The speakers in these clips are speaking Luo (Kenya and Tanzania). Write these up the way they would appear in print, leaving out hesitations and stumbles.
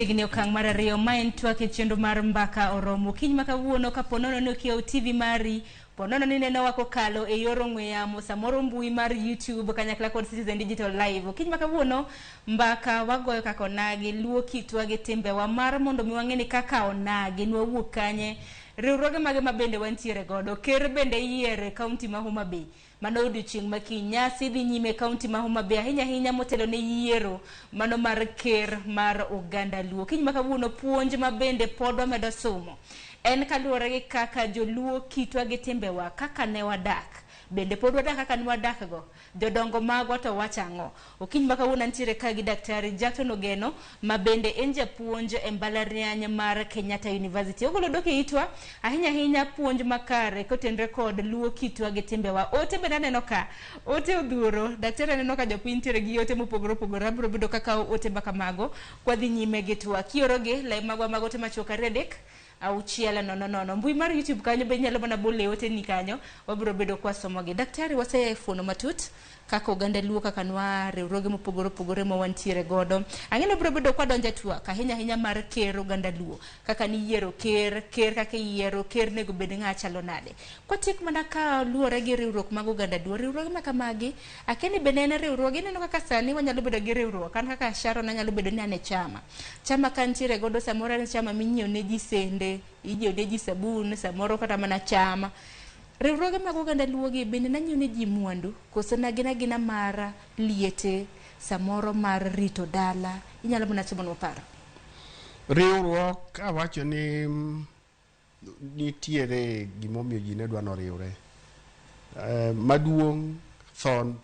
Chiegni okang' mar ariyo ma en twak e chenro mar mbaka oromo. Kiny ma kawuono kapo nono ni ok iyawo TV mari, po nono ni inenowa kokalo e yor ong'we yamo, samoro mbui mar YouTube kanyakla kod Citizen Digital Live. Kiny ma kawuono mbaka wagoyo kaka onagi, luo kitwa gi timbewa mar mondo mi wang'e ni kaka onagi nwawuok kanye, riwruoge mage ma bende wantiere godo, ker bende iyiero e kaunti ma Homa Bay. Mano odiochieng' ma kiny. Nyasi dhi nyime e kaunti ma Homa Bay ahinya ahinya motelo ne yiero mano mar ker mar oganda Luo. Kiny ma kawuono puonj ma bende pod wamedo somo en kaluwore gi kaka joluo kitwa gi timbewa kaka ne wadak. Bende pod wadak kaka ne wadak go? Jodongo magwa to wacho ang'o? Okinyi ma kawuono antiere ka gi Daktari Jackton Ogeno ma bende en japuonj e mbalariany mar Kenyatta University. Ogolo dok e itwa ahinya ahinya puonj makare kotenre kod luo kitwa gi timbewa. Ote bende aneno ka ote odhuro. Daktari aneno ka jopiny nitiere gi ote mopogore opogore. Abiro bedo kakawo ote ma kamago kwadhi nyime gi twak. Kiorogi lai magwa mag ote machuok 2 3 6 0 0. Mbui mar YouTube kanyo be inyalo mana bole ote ni kanyo. Wabiro bedo kwasomogi. Daktari wasefuono matut kaka oganda Luo kaka nwa riwruoge mopogore opogore ma wantiere godo. Ang'e ni wabiro bedo kwadonjo e twak ahinya ahinya mar ker oganda Luo. Kaka niyiero ker, ker kaka iyiero, ker nego bed ng'a chalo nade. Kwatiek mana ka luwore gi riwruok mag oganda Luo, riwruoge ma kamagi, akia ni bende en riwruoge, ineno kaka sani wanyalo bedo gi riwruok. An kaka Sharon anyalo bedo ni an e chama. Chama ka antiere godo samoro en chama minyiewo ne ji sende, inyiewo ne ji sabun, samoro kata mana cham. Riwruoge mag oganda Luo gi bende nanyiewo ne ji mwandu koso ne gin agina mar liete samoro mar rito dala. Inyalo mana somonwa paro. Riwruok awacho ni nitiere gimomiyo ji ne dwa noriwre. Maduong' tho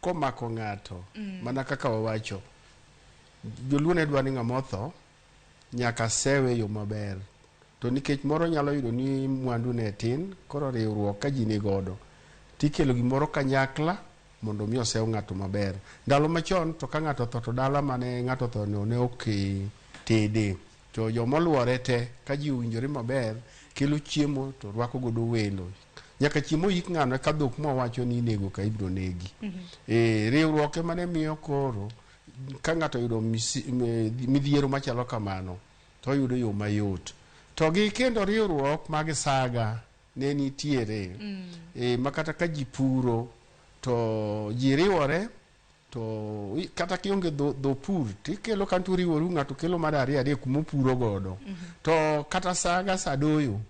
komako ng'ato mana kaka wawacho, joluo ne dwa ni ng'ama otho nyaka sewe e yo maber. To nikech moro nyalo yudo ni mwandu ne tin, koro riwruok ka ji nigodo tikelo gimoro kanyakla mondo mi osew ng'ato maber. Ndalo machon to ka ng'ato otho to dala mane ng'ato otho no ne ok tede. To jomoluore te ka ji owinjore maber kelo chiemo to rwako godo welo. Nyaka chiemo yik ng'ano eka dhok mwawacho ni inego ka ibiro negi. Riwruok ema ne miyo koro ka ng'ato oyudo midhiero machalo kamano to oyudo yo mayot. To gi kendo riwruok mag saga ne nitiere. Ma kata ka ji puro to ji riwore to kata kionge dho pur tikelo kanto uriworu ng'ato kelo mar ariyo ariyo kuma opuro godo. To kata saga sa doyo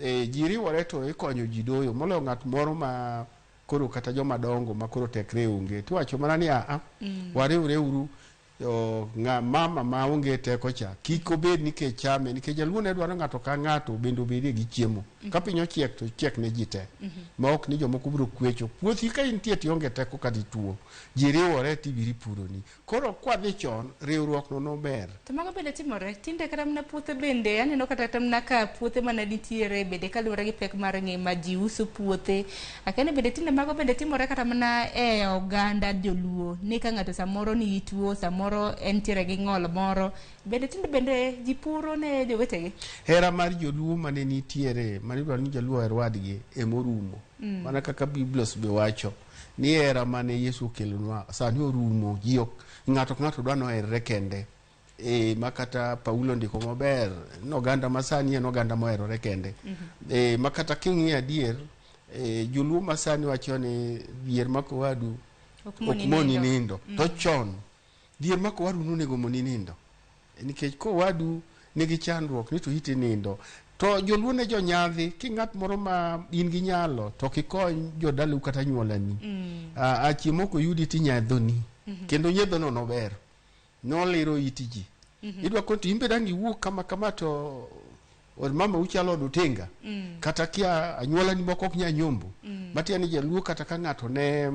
ji riwore to ikonyo ji doyo moloyo ng'at moro ma koro kata joma dongo ma koro tekre onge tiwacho mana ni aa wariwre uru ng'a mama ma onge teko cha kik obed ni kech chame nikech jaluo ne dwaro ng'ato ka ng'ato bende obedie gi chiemo. Ka piny ochiek to chiek ne ji te. Ma ok ni jomoko biro kwecho. Puothi ka intie tionge teko kata ituo. Ji riwore tibiro ipuroni. Koro kwadhi chon riwruok no nober. To mago bende timore. Tinde kata mana puothe bende aneno kata mana ka puothe mana nitiere bende kaluwore gi pek mar ngima ji uso puothe. Akia ni bende tinde mago bende timore kata mana e oganda joluo ni ka ng'ato samoro nigi tuo samoro entiere gi ng'ol moro bende tinde bende ji puro ne jowetegi. Hera mar joluo mane nitiere mane idwaro ni jaluo oher wadgi emorumo. Mana kaka Biblos be wacho ni hera mane Yesu okelonwa sani orumo. Ji ok ng'ato ka ng'ato dwa noherre kende. Ma kata Paulo ndiko maber ni oganda masani en oganda moherore kende. Ma kata king'iyo adier joluo masani wacho ni dhier mako wadu Ok ok moni nindo. To chon dhier mako wadu nonego moni nindo. Nikech kowadu nigi chandruok ni to iti nindo. To joluo ne jonyadhi ki ng'at moro ma in gi nyalo to ok ikony jodalau kata anyuolani. Chieng' moko oyudi tinyadhoni. Kendo nyiedhono nober. Noliro it ji. Idwa koni to in be dang' iwuog kama kama to od mama uchalo od otenga. Kata kia anyuolani moko ok nyal nyombo. Matiende ni jaluo kata ka ng'ato ne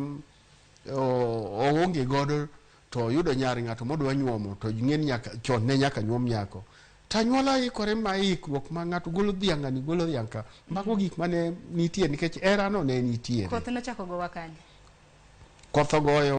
oonge godo to oyudo nyar ng'ato modwa nyuomo to ng'e ni nyaka chon ne nyaka nyuom nyako. To anyuola ikore ma ikruok ma ng'ato golo dhiang' ng'ani golo dhiang' ka. Mago gik mane nitie nikech hera no ne nitiere. Koth nochako gowa kanye? Koth ogoyo.